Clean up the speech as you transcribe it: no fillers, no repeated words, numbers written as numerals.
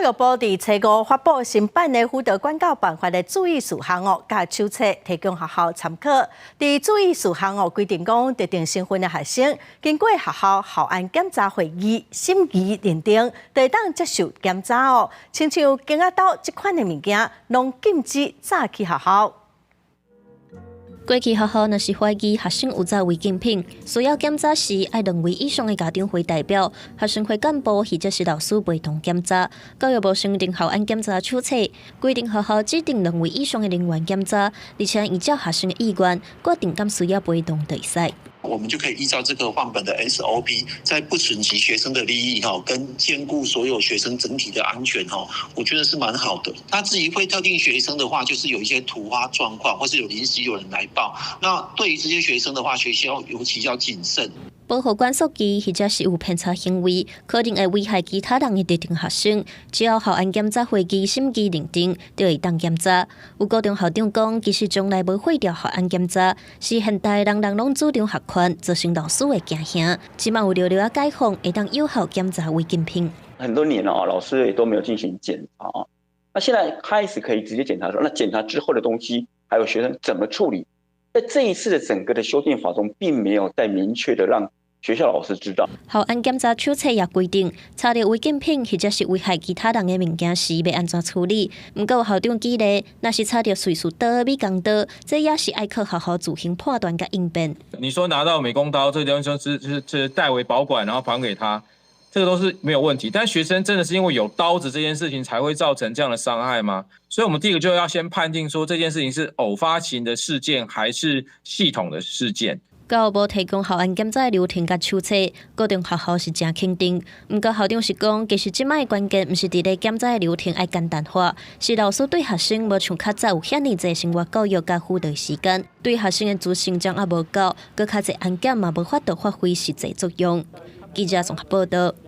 教育部佇初五發布新版的輔導管教辦法的注意事項哦，佮手冊提供學校參考。佇注意事項哦規定講，特定身份的學生經過學校校安檢查會議審議認定，就會當接受檢查哦。親像弓仔刀這款的物件，攏禁止載去學校。過去學校若是懷疑學生有載違禁品，需要檢查時，愛兩位以上的家長會代表、學生會幹部或者是老師陪同檢查。教育部修訂校安檢查手冊，規定學校指定兩位以上的人員檢查，而且依照學生的意願，決定敢需要陪同就會使。我們就可以依照這個範本的 SOP，在不損及學生的利益哈，跟兼顧所有學生整體的安全哈，我覺得是蠻好的。那至於會特定學生的話，就是有一些突發狀況，或是有臨時有人來報，那對於這些學生的話，學校尤其要謹慎。保護管束機或者是有偏差行為，可能會危害其他人的特定學生，只要校安檢查會議審議認定，就會當檢查。有高中校長講，其實從來無廢掉校安檢查，是現代人人攏主張學權，造成老師的驚嚇。這馬有著著仔解放，會當有效檢查違禁品。很多年了啊，老師也都沒有進行檢查啊。那現在開始可以直接檢查，說那檢查之後的東西，還有學生怎麼處理？在這一次的整個的修訂法中，並沒有再明確的讓學校老師知道。校安檢查手冊也規定，查著違禁品或者是危害其他人的物件時，欲按怎處理。毋過有校長舉例，若是查著瑞士刀、美工刀，這也是愛靠學校自行判斷佮應變。你說拿到美工刀，這個東西是代為保管，然後還給他，這個都是沒有問題。但學生真的是因為有刀子這件事情才會造成這樣的傷害嗎？所以，我們第一個就要先判定說，這件事情是偶發型的事件，還是系統的事件。教育部提供校安檢查的流程佮手冊，高中學校是誠肯定。毋過校長是講，其實這擺的關鍵毋是佇咧檢查的流程愛簡單化，是老師對學生無像較早有遐爾濟生活教育佮輔導時間，對學生的資訊掌握無夠，閣較濟安檢嘛無法度發揮實際作用。記者綜合報道。